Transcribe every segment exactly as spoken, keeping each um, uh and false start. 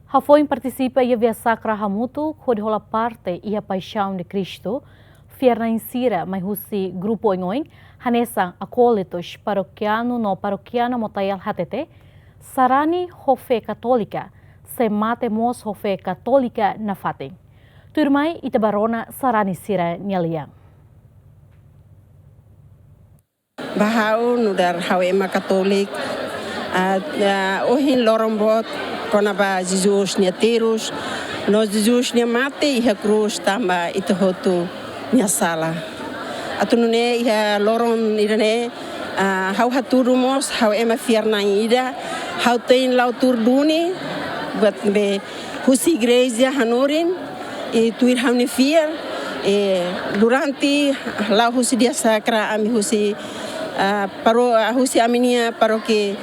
Hafoin partisipa iha Via Sacra hamutuk hodi hola parte iha Paixaun de Kristu, fiar-na'in sira mai husi grupu oin-oin, hanesan akólitus, parokianu no parokiana Motael hatete, sarani ho fé katólika, sei mate mós ho fé katólika nafatin. Tuirmai ita bá rona sarani sira-nia lian. Ba ha'u nu'udar ha'u ema katólik, ah, ah, ohin loron boot kona-ba Jesus nia terus, no Jesus nia mate iha krús tanba ita hotu nia sala. Atu nune'e iha loron ida-ne'e, ah, ha'u hatudu mós ha'u ema fiar-na'in ida, ha'u tein la'o tuur duni, buat ne'ebé husi igreja hanorin, i tuir ha'u-nia fiar, i durante la'o husi Via Sacra ami husi, ah, paro-, ah, husi ami-nia parókia,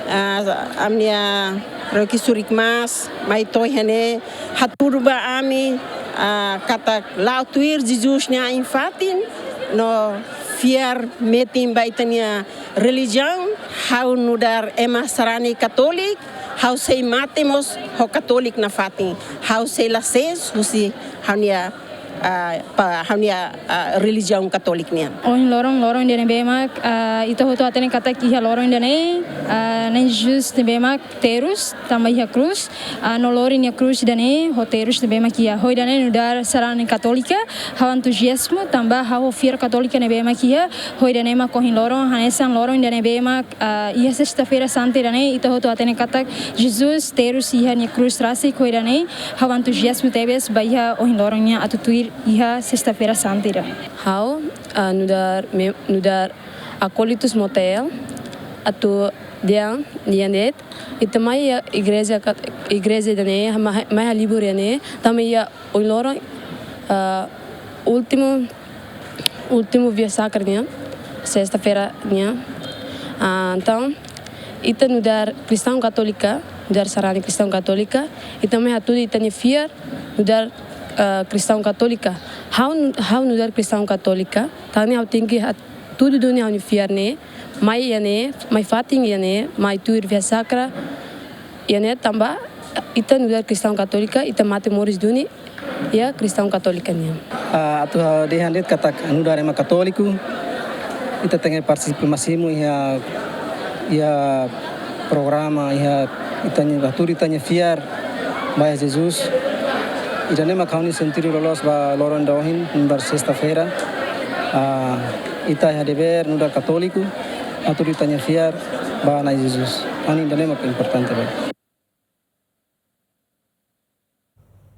ah, ami-nia parókia Surikmas, mai to'o iha ne'e, hatudu ba ami, ah, katak la'o tuir Jesus nia ain-fatin, no fiar metin ba ita-nia relijiaun, ha'u nu'udar ema sarani katólik, ha'u sei mate mós ho katólik nafatin, ha'u sei la sees husi ha'u-nia, ah, pa, ha'u-nia, ah, relijiaun katólik nian. Ohin loron, loron ida ne'ebé mak, ah, ita hotu hatene katak iha loron ida-ne'e, ah, Na'i Jesus ne'ebé mak terus, tanba iha krús, ah, no lori nia krús ida-ne'e, ho terus ne'ebé mak iha. Ho ida-ne'e nu'udar sarani katólika, ha'u entuziazmu, tanba ha'u fiar katólika ne'ebé mak iha, ho ida-ne'e mak ohin loron, hanesan loron ida ne'ebé mak, ah, iha Sesta-feira Santa ida-ne'e, ita hotu hatene katak Jesus terus iha nia krús rasik, ho ida-ne'e, ha'u entuziazmu tebes ba iha ohin loron nian atu tuir iha Sesta-feira Santa ida-ne'e. Ha'u, ah, nu'udar me-, nu'udar akólitus Motael, atu dehan, dehan de'it, ita mai iha igreja kat-, igreja ida-ne'e, mai, mai halibur iha ne'e, tanba iha ohin loron, ah, últimu, últimu Via Sacra nian, Sesta-feira nian. Ah, entaun, ita nu'udar kristaun katólika, nu'udar sarani kristaun katólika, ita mai hatudu ita-nia fiar, nu'udar, ah, kristaun katólika. Ha'u nu-, ha'u nu'udar kristaun katólika, tan ne'e ha'u tenke hatudu duni ha'u-nia fiar ne'e, mai iha ne'e, mai fatin iha ne'e, mai tuir Via Sacra iha ne'e tanba ita nu'udar kristaun katólika, ita mate moris duni iha kristaun katólika nian. Ah, atu ha'u dehan de'it katak nu'udar ema katóliku, ita tenke partisipa másimu iha, iha programa, iha ita-nia, hatudu ita-nia fiar ba iha Jesus. Ida-ne'e mak ha'u-nia sentidu loloos ba loron ida ohin, nu'udar Sesta-feira. Ah, ita iha devér nu'udar katóliku, hatudu ita-nia fiar ba Na'i Jesus. Ha'u hanoin ida-ne'e mak importante ba.